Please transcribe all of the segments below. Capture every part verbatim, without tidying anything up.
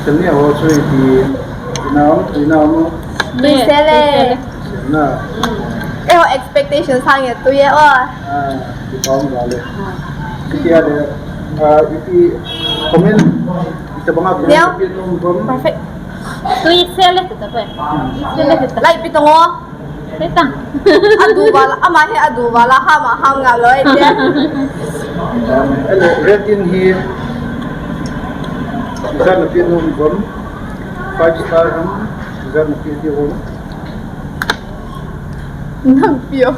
Kami ho chu ipi, ina um, ina um. Tui sele. Sele na. Eh, ho expectation sang ya tui e o. Ah, ipi um le. Ipi a le, ah, ipi comment, itabanga comment, ipi um. Perfect. Tui sele ta pa. Tui sele ta. Like ipi tongo. Setang. Adu vala, ama hi adu vala, hama ham nga loi te. Ele, rating hi, ijat na pi nom bom, five star ham, ijat na pi ti bom. Nang pio.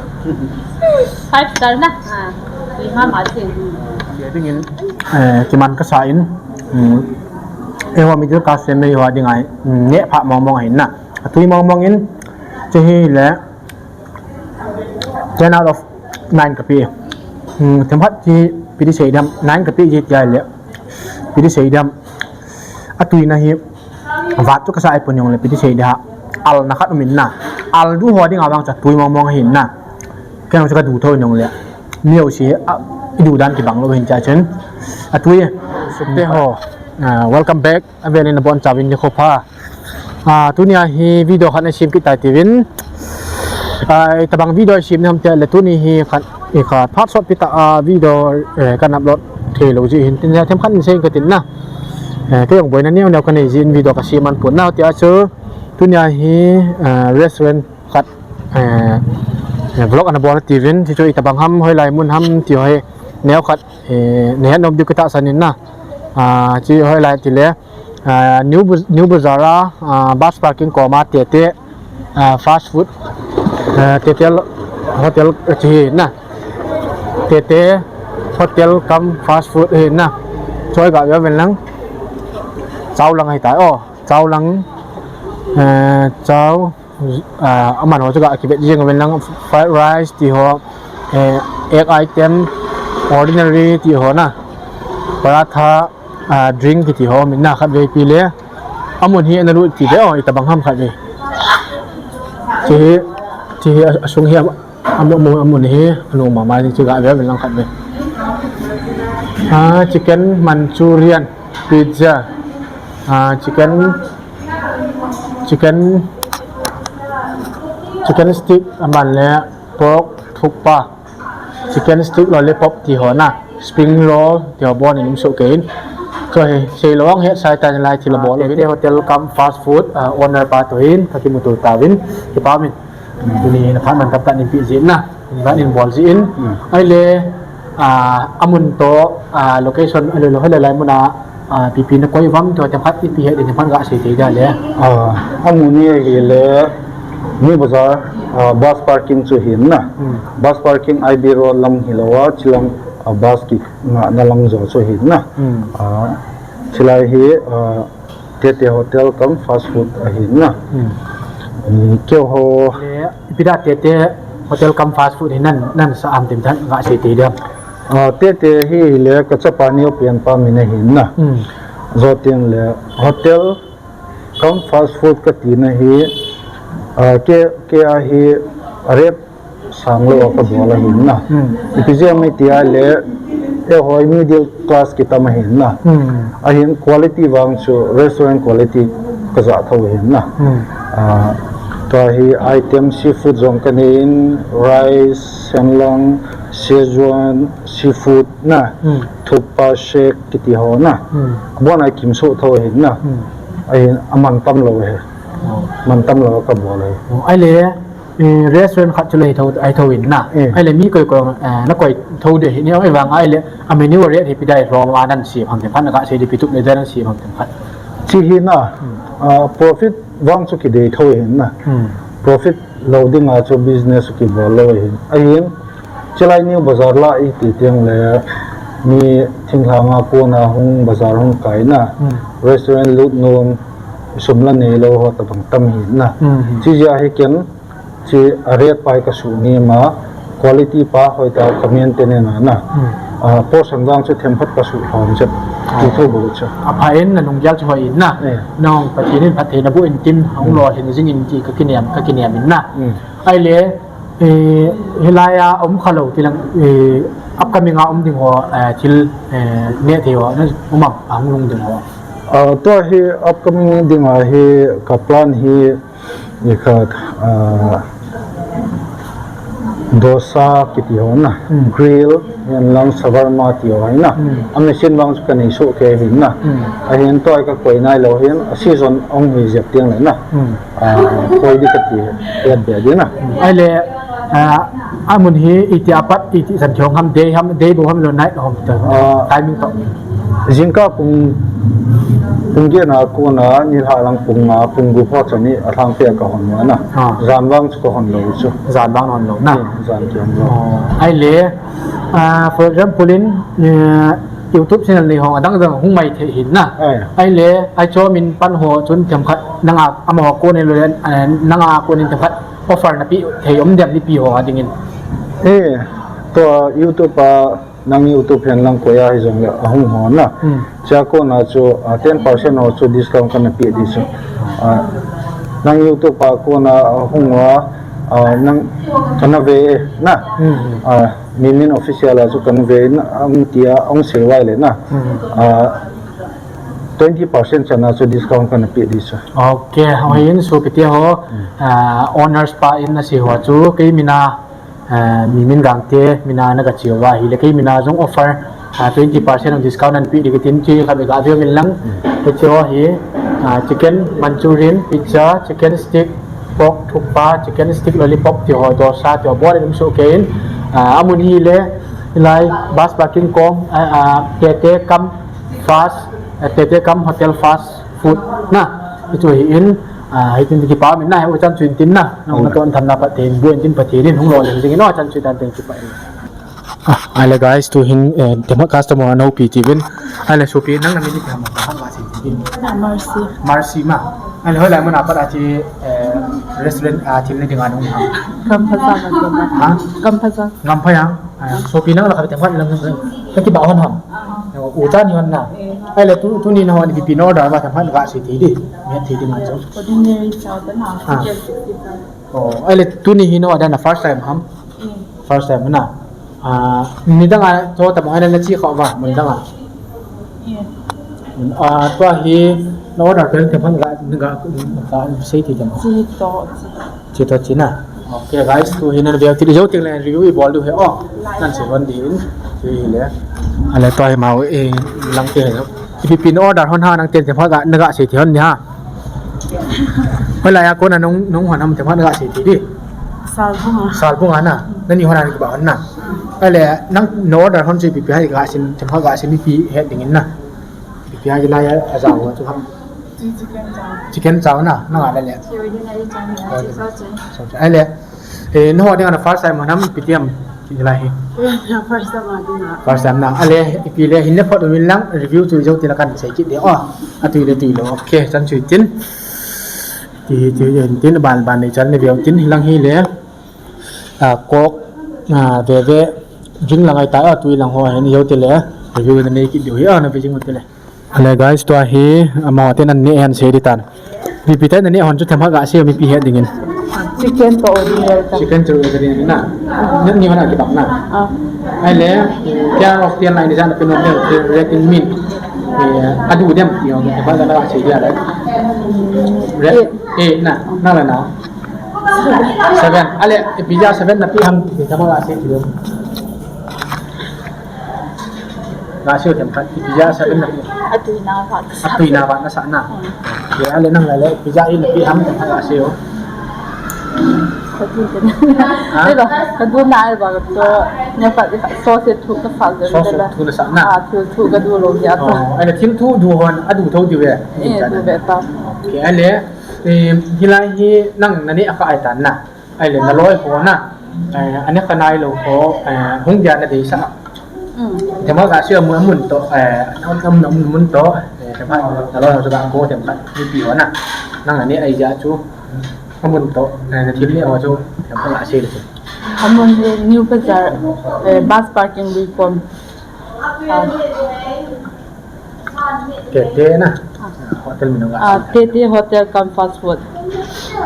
Five star na. Ah, lima ma si. Dia dingin, eh, kiman kasa in, hmm, eh, ho middle class family ho dingai, hmm, ne pha mong mong ahin na. Atui mong mong in, che hi le, ten out of nine kapi. Hmm, themkhat chi piti sei dam, nine kapi chi tia le. Piti sei dam. Atui na hi, vat chu kasa ai pun jong le, piti sei da. Al na khat um in na. Al du ho ding avang cha tui mong mong hin na. Ken chu ka du tho jong le. Miu si, a, i du dan kibang lo hin cha chen. Atui. Sukte ho. Ah, welcome back. Avel in abon chauvin nikho pha. Ah, tunia hi video khat na sim kit tai tivin. Ah, tabang video sim ni ham tia le tuni hi khat, i khat phat sot pita, ah, video, eh, kan upload thei lo ji hin tin ya them khat in sei ka tin na. Eh, kei jong boina neo neo ka nei jin video ka sim an pun na tia chu tunia hi, ah, restaurant khat, eh, eh, vlog ana bol tivin, ti chu itabang ham, hoilai mun ham, ti ho hi neo khat, eh, nei het nom diu ka tahsan in na. Ah, chi hoilai ti le, ah, New Baz-, New Bazaar a, ah, bus parking koma Tete, ah, fast food, ah, Tete hotel, eh, chi hi na. Tete hotel cum fast food hi na. Choi ga ve ven lang. Chau lang hi tai. Oh, chau lang. Eh, chau Ah, aman ho chu ga kibet jing ven lang fried rice ti ho, eh, egg item, ordinary ti ho na, paratha, ah, drink kiti ho min na khat vei pi le. Amun hi ana lut ti ve o, itabang ham khat vei. Chi hi, chi hi a, asung hi am, am, am, amun hi, anu mama ni chi ga ve ven lang khat vei. Ah, chicken Manchurian, pizza, ah, chicken Chicken, chicken stick, aman le pork, thukpa, chicken stick, lollipop ti ho na, spring roll ti ho bon in um soh kei in. Chu hi, sei lo ang he, sai tan lai thil a bol lo in. Tete hotel cum fast food, ah, owner pa toh hin, ka kimuto tauvin, kipa min. Tuni na phat man kap ta nin pi jin na, na nin bol jin. Hmm. Ahile, ah, amun toh, ah, location, ahile lo, ahile lai mun a, ah, pipi na koi uvam toh, tem khat ipi he, tem khat ga sei thei da le. Ah, amun hi ahile, New Bazaar, ah, bus parking chu hin na. Hmm. Bus parking I B Road lam hilou a, chilang, ah, bus ki na, na lang jo chu hin na. Hmm. Ah, chilai hi, ah, Tete hotel cum fast food ahin na. Hmm. Keiho. Le, ipi dia Tete hotel cum fast food hi nan, nan sa am tem than ga sei thei diam. Ah, Tete hi le ka chapa neo pen pa min ahin na. Hmm. Jou teng le hotel cum fast food ka tina hi, ah, kei, kei a hi rate sang lou a ka bol ahin na. Hmm. Ipi jeh ham iti a le, eiho hi middle class kitam ahin na. Hmm. Ahin quality vang chu restaurant quality ka ja tho ahin na. Hmm. Ah, tua hi item seafood jong ka nei in, rice, senlang, Szechuan, seafood na, hmm, thukpa, shake kiti ho na. Hmm. Abon a kim soh tho ahin na. Hmm. Ahin aman tam lou ahi. Oh. Man tam lou a ka bol ahi. Oh, ahile, eh, restaurant khat chu le hi tho, ahi tho in na. Eh. Ahile mi koi koi, eh, na koi tho de hi ni, ahivang ahile, a menu rate hi ipi dia hi lou a nan sei ham tem khat na ga sei di ipi tup le dia nan sei ham tem khat. Chi hi na, hmm, ah, profit vang chu kidei tho ahin na. Hmm. Profit lou ding a chu business chu kibol lou ahin. Ahin, chilai New Bazaar la iti teng le, mi thinglhang a kona hung bazar hung kai na, hmm, restaurant lut nom, sum la nei lou ho tabang tam ahin na. Hmm, hmm. Chi jeh a hi ken, Chi a rate pa hi ka suh ni ma, quality pa hoitah ka maintain na na. Hmm. Ah, portion vang chu themkhat ka suh lhom chet. Ah. Ti thu bou chu. Apha in na lunggel chu hoi in na. Eh. Nang Pathen in phatthei na boh in tin, hung, hmm, lolhin jing in ti ka kinem, ka kinem in na. Hmm. Ahile, eh, hilai a um kha lou ti lang, eh, upcoming a um ding ho, eh, thil, eh, neh thei ho, na um am, a hung lhung ding ho. Ah, tua hi upcoming dinga hi ka plan hi, ikhat, ah, dosa kiti ho na, Hmm. grill, hihen lang shawarma ti ho hi na. Hmm. A machine vang chu ka nei soh kei hi na. Hmm. Ahin tua hi ka koi nai lou hin, a season hung hi jep teng le na. Hmm. Ah, koi di kati, et be di na. Hmm. Ahile, ah, amun hi iti apat, iti chan kiong ham, day ham, day bou ham, lou night ham ta. Ah. Timing to. Jingkah pung, pung get na kona, nilhah lang pung nga, pung gup ho chan hi alhangpi a ka hon na. Ah. Jan vang chu ka hon lou chu. Jan vang hon lou na. Hmm, jan kihon lou. Oh, ahile, ah, for example in, eh, YouTube channel nei ho adang dang hung mai thei hin na. Ai. Ahile, ahi chu min pan ho chun themkhat nanga amaho konin lou le, eh, nanga konin themkhat offer na pe thei um dem, mipi ho a dingin. Eh, tua YouTube a Nang YouTube hihen lang koi a hijongle ahung ho na. Hmm. Chua kona chu, ah, ten percent ho chu discount kana pe di chu. Ah, nang YouTube a kona ahung ho, ah, nang kana ve na. Hmm. Ah, Mimin Official a chu kana ve na, um, tia hung sei vai le na. Hmm. Ah, twenty percent chan a chu discount kana pe di chu. Okay, hoiyin sopi te ho, Hmm. ah, owners pa in asei ho chu kei mina, ah, Mimin Gangte mina na ka chiu va ahile kei mina jong offer, ah, twenty percent of discount an pe di katin chu kha be ga veu min lang. Hmm. Hiche ho hi, ah, chicken manchurian, pizza, chicken stick, pork thukpa, chicken stick lollipop ti ho, dosa ti ho, bol in um soh kei in, ah, amun hile, hilai bus parking kom, ah, ah, Tete cum fast, ah, Tete cum hotel fast food na, hichu hi in, ah, hitin kipa min na, hi u chan chu in tin na, na, na ton tham na pa tin, bu in tin pa tin, hung lo le jing in, no, chan chu dan tin kipa in. Ah, ahile guys, tu hin, eh, themkhat customer anop pi tivin. Ahile sopi nang na min ni kiham, themkhat ga sei tivin. Mercy. Mercy ma. Ahile hoilai mun a pat a che, eh, restaurant a thil nei dinga nahung ham? Gamphajan a che ma. Ha? Gamphajan. Gamphajan. Ah, sopi nang la kha themkhat lang lang. Ka kiba hon ham? Ah. U chan ni hon na. Eh. Ahile tu, tuni nahon ipi ipi na order uva themkhat ga sei thei di. Mi thei di ma chu. Ordinary chow na. Ah. Chicken sixty-five. Oh, ahile tuni hi na order na first time ham? Eh. First time na. Ah, nidang a, to tamo, ahile na chi kha uva, mun dang a. Eh. Ah, tua hi, na order pen themkhat ga, ga, ga sei thei tamo. Chi to, chi. Chi to chi na. Okay, guys, tu hi nan veu ti jou teng le review i bol diu hi. Oh, nan sei hon din. Tu hi le. Ahile tua hi mau, eh, lang te hi. Ipi ipi na order hon ha nang ten themkhat ga, na ga sei thei hon di ha. Hoilai a kona nahung, nahung hon ham themkhat ga sei thei di. Salbung a. Salbung a na. Nani hon a na kiba hon na. Ahile nang na order hon chu ipi ipi ham ga sei, themkhat ga sei mipi het dingin na. Ipi ipi ham hilai a, a jao chu ham. Chi-, chicken chow. Chicken chow na, nang a le le. Chi ordinary chow na, Oh, chi so chi. So, ahile. Eh, nahon dinga na first time hon ham, ipi ti ham, hilai hi. First time a dinga. First time na. Ahile, ipi le, hin le phot um in lang, review chu jou tin la kan sei kit de. Oh, atui le tui lou. Okay, chan chu tin. Ti, ti, tin, ban, ban nei chan nei veu tin, lang hi le. Ah, Coke, ah, ve ve, drink lang ai ta, ah, tui lang ho, hin jou ti le. Review na nei kit diu hi, ah, na ve jing u ti le. Ahile guys, tua hi, amaho ten an neh hen sei di tan. Ipi ipi te na neh hon chu themkhat ga sei mipi het dingin. Chicken to ordinary ta. Chicken to ordinary na. Nang ni hon a kibang na. Ah. Ahile, kya of ten line jana pin of ten rating min. Eh, adu dem ti ho themkhat ga na sei dia le. Re-, Eight. Eight na, nang le na. Seven. Ahile, ipi jeh a seven na pe ham themkhat ga sei ti. Ga sei themkhat, ipi jeh a seven na pe. Atui na va. Atui na va na sa na. Hmm. Ke ahile nang le, ipi jeh a na pe ham themkhat ga sei o. Ka du te na. Ha? Ai ba, ka du na ai ba, ka du na fa, sauce thu ka sa de. Sauce thu na sa na. Ah, thu, thu ka du lou ya ta. Oh, ahile thil thu du hon, adu tho di ve. Eh, du ve ta. Okay, ahile, eh, hilai hi nang na neh a kha ai tan na. Ahile na loi ho na, eh, a neh kha nai lou ho, eh, hung dia na deisah. Mm. Themkhat ga sei amun, amun to, eh, am, am, am, mun to, eh, themkhat na loi ho chu ga ko themkhat mipi ho na. Nang na neh ahi jeh chu, amun to, eh, na thil neh ho chu, themkhat ga sei le chu. Amun hi New Bazar, eh, bus parking lui kom. Ah. Tete na. Hotel min ga. Ah, Tete Hotel cum fast food.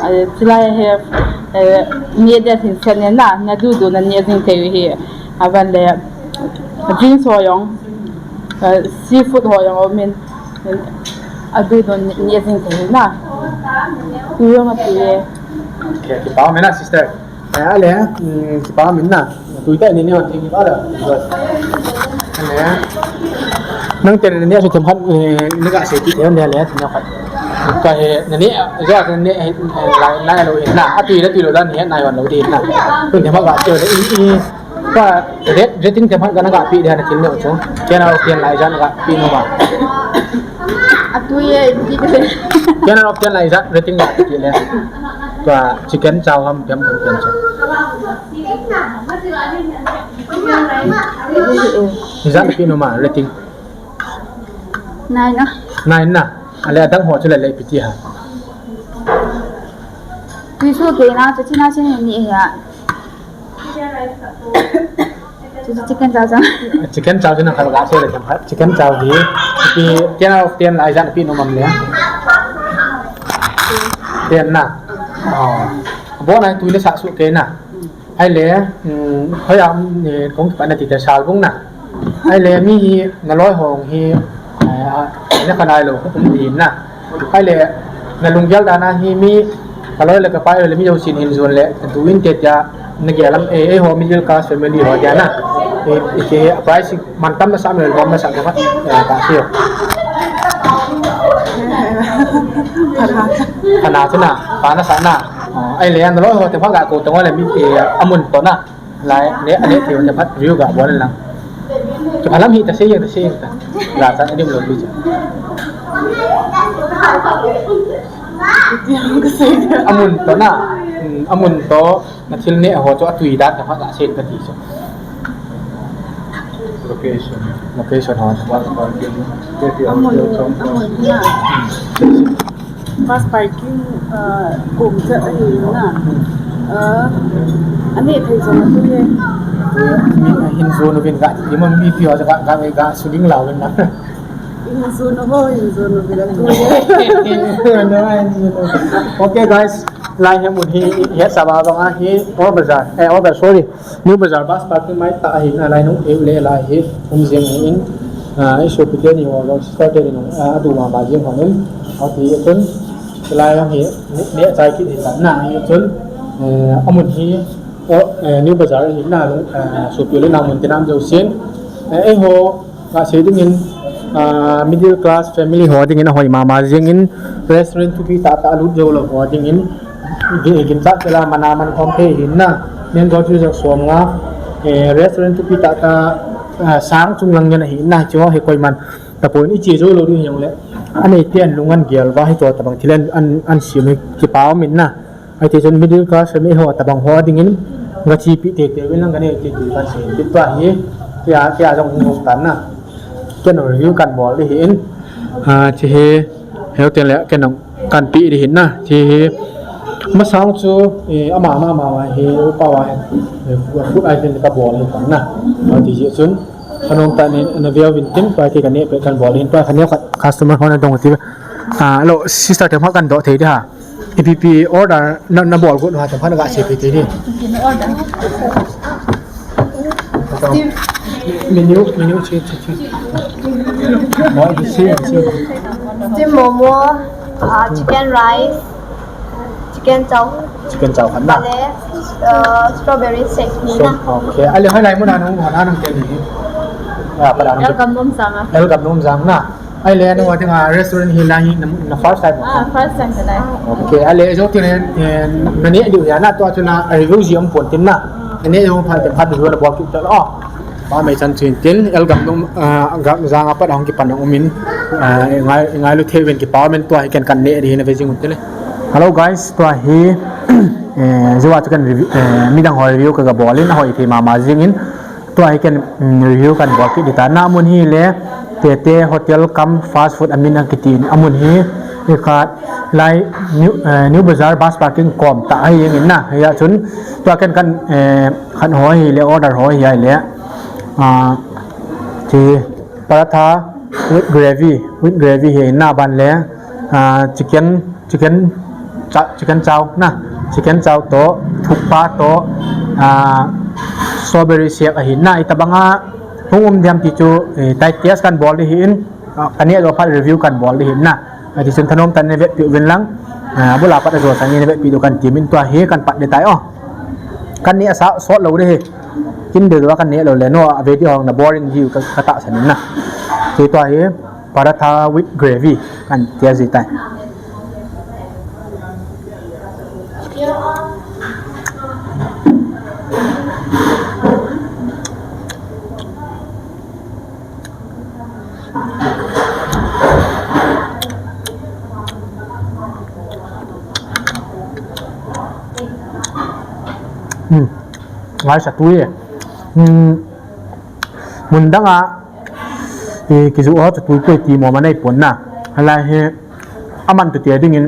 Ah, chulai hi, eh, mi dia hin sen na, na du du na ni jing thei hi. Aban le, drinks ho jong, eh, seafood ho jong um in. Adu don ni jing thei na. Tui jong api e. Okay, kipa umin na, sister. Eh, ale, mm, kipa umin na. Tui ta ni ni hon thei kipa da. Ale. Nang ten ni asu themkhat, eh, ni gasei ti thei le le, themkhat. Kahe, nani, jo, nani, eh, lai, lai lo na. Atui le tui lou dan ni, nai wan lou di na. Tun themkhat gasei le, i, i, Ka ret-, rating themkhat kana gape dia nathil neo chu. Ten out of ten lah ijat gape nom a? Atui e, ipi ti le. Ten out of ten lah ijat rating gape ti le? Ka chicken chow ham piam piam piam chu. Ijat pe nom a rating? Nine na. Nine na. Ale adang ho chu le le ipi ti ham? Tui su ke na, chu china china ni ya. Chu chicken chow chow. Chicken chow chu nang khat gasei le themkhat. Chicken chow hi, ipi ten out of ten lah ijat pe nom am le? Ten na. Oh. Abon a tui le sa su ke na. Ahile, um, hoiya, um, eh, kong kipa na ti te sal bung na. Ahile, mi hi, naloi hong hi, eh, a, na kanai lou, um, di na. Ahile, nalunggel dan a hi mi, kaloi le kapai le mi jousen hin jon le, tu in te tia, nagel am, eh, eh, ho middle class family ho dia na. Eh, eh, ke price mantam nasa, mantam nasa, eh, ta sio. Kana chu na, pa nasa na. Oh, ahile, naloi ho te pha ga ko tong le mi, eh, amun to na. Lai, ne, ane thei themkhat review ga bol lang. Kiphalam hi ta sei, ta sei ta. Ga sa adim lo bi cha. Amun to na. Hmm, amun to, nathil ne ho chu atui dan themkhat gasei kati chu. Location. Location ho. Amun, amun na. Bus parking, uh, kum cha ahi na. Uh, ani thei jong atui e. Min hin jon uvin ga, iman mi pi ho ga, ga, ga suning lau na. Hin jon uvo, hin jon uvin atui e. Okay, guys, lai hi mun hi, hi sa ba ba nga hi, Old Bazar, eh, Old Bazar, sorry. New Bazar bus parking mai ta ahi na lai nung, eh, le lai hi, um jing ahi in, ah, i sopi teni ho, lo sister teni nung, ah, adu mama jing ho nung, ati chun, lai nung hi, ne, ne chai kit hi ta na, hi chun, eh, amun hi, o, eh, New Bazar hi na, eh, sopi le nang mun tinam jousen, eh, eh, ho, Ka sei dingin, ah, middle class family ho dingin ahoi mama jingin restaurant thupi tah tah alut jou lou ho dingin gi-, gimchak chela mana man khom thei ahin na, mango chu ja som nga, eh, restaurant thupi tah tah, ah, sang chung lang ngen ahin na, chu hi koiman tapon iche jou lou ding hijongle, anei ten lung an gel uva hi chu tabang thil an, an, an sim hi kipa um in na. Ahi ti chun middle class family ho tabang ho dingin gachepi teitei uvin lang kanei teitei kan sei. Ti pa hi, tia, tia jong hung hung tan na. Ken review kan bol ding ahin. Ah, chi hi, heu ten le ken kan pi ding ahin na. Chi hi, masang chu, eh, ama, ama, ama, ama hi, upa wa hi, eh, food item ka bol ding tan na. Ahi ti chun, kanom tan in, na view vin tin, pa ti kanei pe kan bol ding, pa kanei khat customer ho na dong ti. Ah, hello, sister te ma kan do thei di ha. Ipi ipi order na, na bol got uva, themkhat na gasei peh thei di. Steam. Menu, menu, chi, chi, chi. Moi, chi, chi. Steam momo, ah, chicken rice, chicken chow. Chicken chow khat na. Vale, ah, strawberry shake ni na. So, okay. Ale, hoilai mun a nahung, hung hon a nahung tel ni. Ah, pa da nahung. Welcome nom jang a. Welcome nom jang na. Ahile, nang ati nga restaurant hi lai hi na, na first time mo? Ah, first time ka lai. Okay, ahile, jo ti ne, eh, na neh diu ahi na, tua chu na review ji um pon tin na. Na neh diu phat, phat review na bol kit ta lo. Pa mai chan chin tin, el gam nung, ah, gam jang a pat hung kipan um in, ah, ngai, ngailu thei uvin kipa um in tua hi ken kan neh ding hi na ve jing un tin le. Hello guys, tua hi, eh, jo a chu kan review, eh, midang ho review ka, ka bol in, ahoi thei mama jing in, Tua hi ken, mm, review kan bol kit ding ta. Na amun hi le, Tete Hotel cum fast food amin a kiti in. Amun hi, hi khat lai New, eh, New Bazar bus parking kom ta ahi jeng in na. Hia chun, tua ken kan, eh, khat ho hi le, order ho hi le. Ah, chi paratha with gravy, with gravy hi na ban le, ah, chicken Chicken cha-, chicken chow na, chicken chow toh, thukpa toh, ah, strawberry shake ahi na, itobang a hung um diam ti chu, eh, tai test kan bol ding ahin, ah, ka neh jou phat review kan bol ding ahin na. Ati chun thanom tah in vetpi uvin lang. Ah, abul a pat ajo sangin vetpi diu kan ti in tua hi kan pat ding tai o. Kan neh asa sot lou ding hi. Kin deu deu a kan neh lou le no, a video hung na boring hi ka, ka tahsan in na. Ti tua hi paratha with gravy kan ti a ji tai. Hmm. Ngai sa tui e. Hmm. Mun dang a, eh, kijoh ho chu tui poi ti mo ma nei pon na. Alai hi, aman tu te ding in,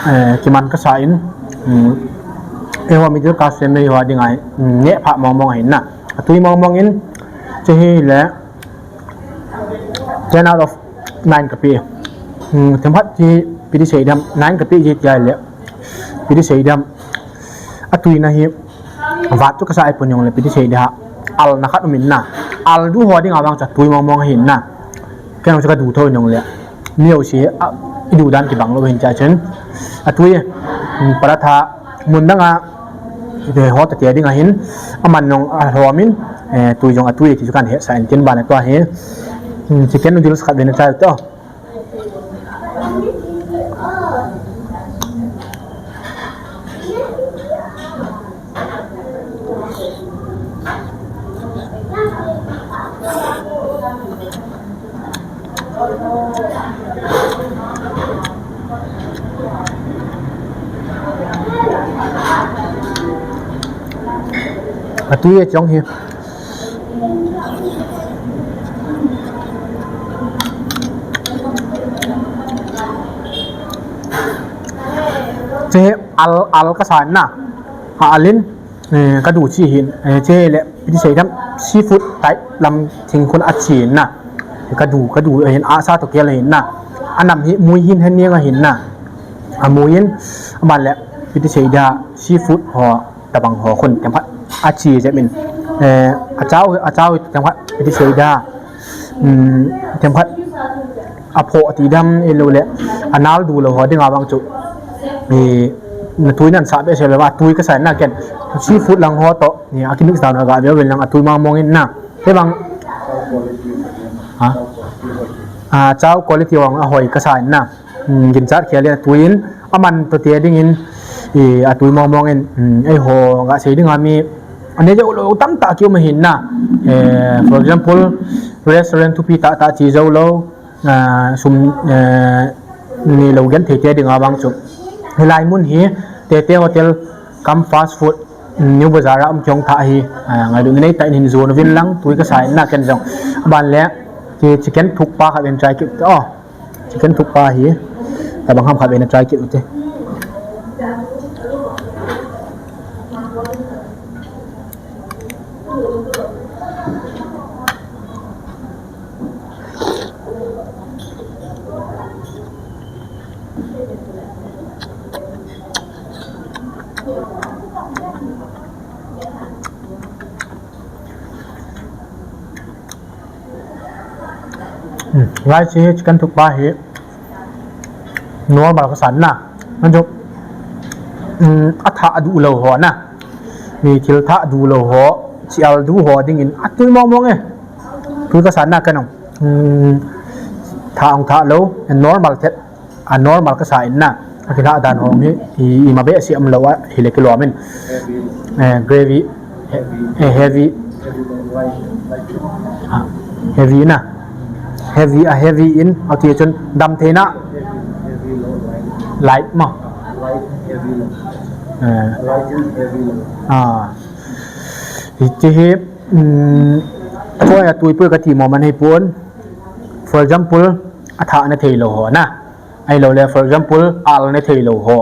eh, kiman kasa in, hmm, eiho middle class family ho ding a, hmm, neh pha mong mong ahin na. Atui mong mong in, che hi le, ten out of nine ka pe. Hmm, themkhat hi, ipi ti sei ding ham, nine ka pe ji ti a le, ipi ti sei ding ham, atui na hi, vat chu kasa a ipon jong le ipi ti sei ding ham, al na khat um in na. Al du ho ding a vang chu atui mong mong ahin na. Ken jong chu ka du tho in jong le. Mi ho si a, i du dan kibang lou hin cha chen. Atui, mm, paratha mun dang a, eh, ho ta te ding ahin, aman jong alhom in, eh, tui jong atui ti chu kan hesa in tin ban a tua hi. Mm, chicken noodles khat ve na cha to. Atui e chong hi. Che al, al kasa na. Ha, al in, eh, ka du chi hin, eh, che le, ipi ti sei ding ham, seafood type lam thing khun achi na. Ka du, ka du hin, asa to kel hin na. Anam hi, mui hin hen niang ahin na. Amui in, aman le, ipi ti sei ding ham, seafood ho, tabang ho khun themkhat achi jep in, eh, achao, achao themkhat ipi ti sei ding ham, um, themkhat apho ti ding ham, ahilou le anal du lou ho ding a vang chu, eh, na tui nan sa behseh lou va, tui kasa in na ken. Seafood lang ho to, ni a kimix down a ga ve uvin lang atui mong mong in na. Te bang, ha? Ah, chao quality vang ahoi kasa in na. Hmm, ginchat khel in atui in, aman to te ding in, i, atui mong mong in, hmm, eiho ga sei ding a mi, ane jou lou tamtah kium ahin na. Eh, for example, restaurant thupi tah tah chi jou lou, ah, sum, eh, nei lou genthei te ding a vang chu. Hilai mun hi, Tete Hotel cum fast food, hmm, New Bazaar a um kiong tha hi, ah, ngailut nei tah in hin jon uvin lang, tui kasa in na ken jong. Aban le, chi-, chicken thukpa khat ven try kit, oh. Chicken thukpa hi, tabang ham khat ve na try kit ute. Hmm, lai chi chicken thukpa hi normal kasa na. Anjo, hmm, athah adu lou ho na. Mi thil thah du lou ho, chi al du ho ding in atui mong mong e. Tui kasa na ka nong. Hmm, thah ong thah lou, normal thet. A normal kasa in na. Akila dan ho hi, i, ima behseh um lou a, hile kilom in. Eh, gravy. Eh, heavy. Ah, heavy na. Heavy, a heavy in. Ati chun damthei na. Light ma. Eh. Ah. Hichi hi, um, atui poi kati mo man hi pon. For example, athah na thei lou ho na. Ahilou le, for example, al na thei lou ho.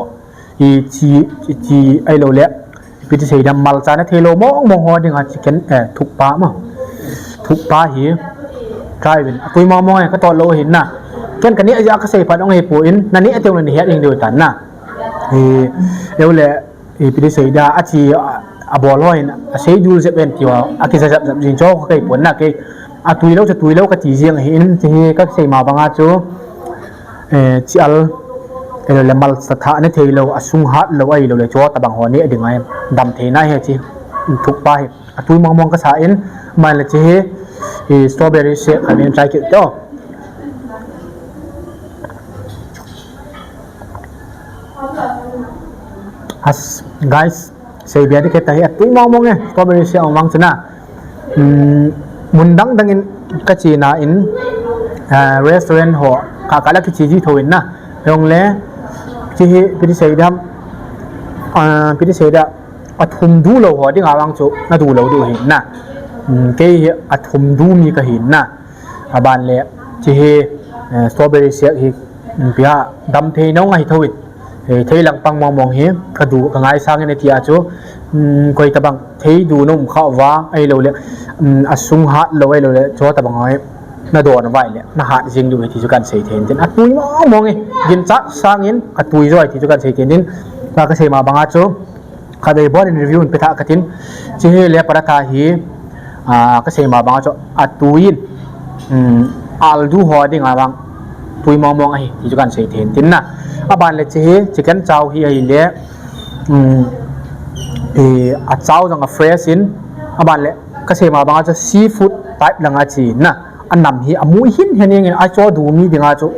I chi, i chi, ahilou le, ipi ti sei ding ham, malcha na thei lou mong mong ho ding a chicken, eh, thukpa ma. Thukpa hi, try uvin. Atui mong mong e, ka tot lou hin na. Ken ka neh jeh a ka sei phat ong hi pon, na neh teng le na het ding diu tan na. I, ahilou le, ipi ti sei ding ham, achi, a, abol ho hin, asei dul jep en ti ho, akija jap jap jing cho ka kei pon na kei. Atui lou, atui lou ka ti jeng hin, chi hi ka sei ma bang a chu. Eh, chial, eh, le malcha thah ne thei lou, asung hat lou ahilou le, chu tabang ho ne ding ahi, dam thei nai ahi chi, thukpa hi. Atui mong mong kasa in, aban le chi hi, eh, strawberry shake khat in try kit to. As, guys, Sei bia ding kei ta hi atui mong mong e, strawberry shake a mang chuna. Um, mun dang dang in ka chi na in, ah, restaurant ho, ka ka la kichi ji tho in na. Hong le, chi hi, piti sei dam, ah, piti sei da, athum du lou ho ding a vang chu, na du lou du hi na. Um, kei hi athum du mi ka hi na. Aban le, chi hi, eh, strawberry shake hi, um, pia dam thei nong ahi tho in. Eh, thei lang pang mong mong hi, ka du, ka ngaisang in ati a chu, um, koi tabang thei du nom kha va, ahilou le, um, asung hat lou ahilou le, chu tabang hoi, na don vai le, na hat jing du hi ti chu kan sei thei in tin, atui mong mong hi, ginchat sang in, atui jo hi ti chu kan sei thei in tin, ka, ka sei ma bang a chu, Khatvei bon in review in pe tha ka tin. Chi hi le paratha hi, ah, ka sei ma bang a chu atui in, um, al du ho ding a vang tui mong mong ahi, ti chu kan sei thei in tin na. Aban le chi hi chicken chow hi ahi le, um, eh, a chow jong a fresh in, aban le ka sei ma bang a chu seafood type lang a chi na. Anam hi amui hin hen in a cho du mi ding a chu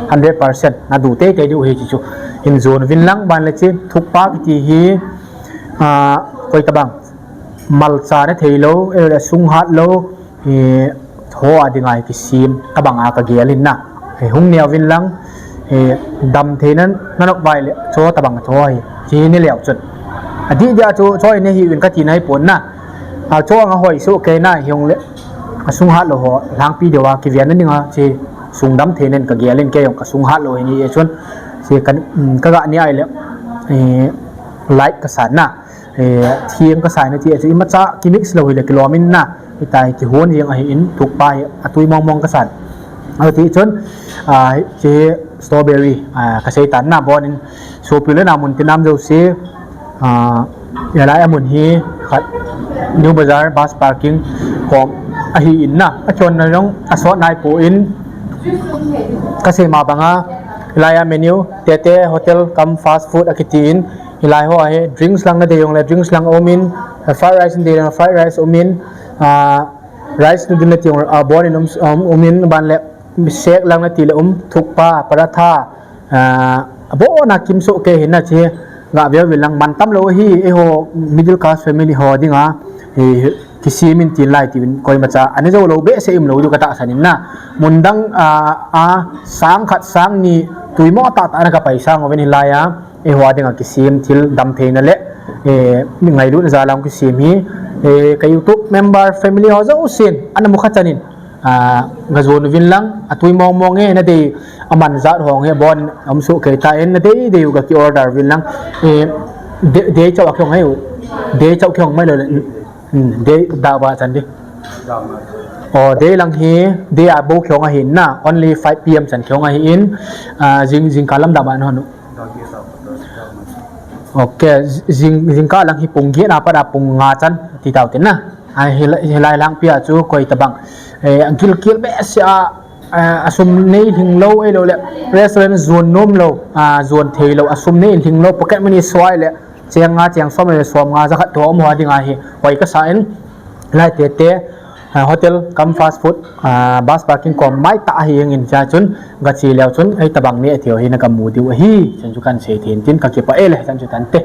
hundred percent na du tei tei diu hi chi chu. In jon vin lang aban le chi thukpa kiti hi, ah, koi tabang malcha ne thei lou, eh, sung hat lou, eh, ho a ding a hi kisem tabang a ka gel in na. Eh, hung neo vin lang, eh, dam thei nan, na nop vai le, cho tabang cho hi, chi ne leo chun. Adih dia chu, cho ne hi vin ka ti nai pon na. A cho anga hoi su kei na hi hung le, a sung hat lou ho, lang pi deu a, ki vian na ding a, chi sung dam thei nen ka gel in kei hung ka sung hat lou hi ni e chun. Chi kan, mm, ka ga ni ai le, eh, light ka san na. Eh, thiang ka sai na ti a chu imacha ki mix lou hi le kilom in na, hitai kihon jeng ahi in thukpa hi atui mong mong ka san. Ati chun, ah, chi strawberry, ah, ka sei tan na bon in sopi le na mun ti nam jo si, ah, ya lai a mun hi khat New Bazar bus parking kom ahi in na. A chon na jong a sot nai po in ka sei ma bang a lai a menu Tete Hotel cum fast food a kiti in Hilai ho hi drinks lang na dei jong le drinks lang um in, fried rice na dei jong le fried rice um in, ah, rice noodle na ti jong, ah, bon in um, um, um in ban le shake lang na ti le um, thukpa, paratha, ah, abon a kim so ke hin na chi ga veu vin lang man tam lou hi, eiho middle class family ho ding a, eh, kisem in tin lai ti vin koimacha, ani jo lou behseh um lou diu ka tahsan in na. Mun dang, ah, a, sang khat sang ni tui mo tah tah na ka paisa ngou vin hilai a. Eiho a ding a kisem thil dam thei na le, eh, ngailutna jal a kisem hi, eh, ka YouTube member family ho jo sin, ana mu kha chan in, ah, ga jon vin lang, atui mong mong e, na dei aman jat hong he bon, um so kei ta in, na dei dei u ga ki order vin lang, eh, dei, dei chau a khong hai u, dei chau khong mai lou le, hmm, dei da ba chan di. O, dei lang hi, dei a bo khong ahi na, only five P M chan khong ahi in, ah, jing, jingkah lam da ba na hon u. Ok, jing, jingkah lang hi pung get a pat a pung nga chan ti tau tin na. Ai, hilai, hilai lang pia chu koi tabang. Eh, gil gil behseh a, eh, asum nei hling lou, ei lou le. Restaurant jon nom lou, ah, jon thei lou, asum nei hling lou, pocket money suai le. Cheng nga, cheng som le som nga, ja khat to um ho ding ahi. Hoi ka sa in, lai Tete, ah, hotel cum fast food, ah, bus parking kom mai ta ahi ing in cha chun, ga chi leu chun, ei tabang ni a thei hi na ka mu diu ahi, chan chu kan sei thei in tin ka kipah e le, chan chu tan te.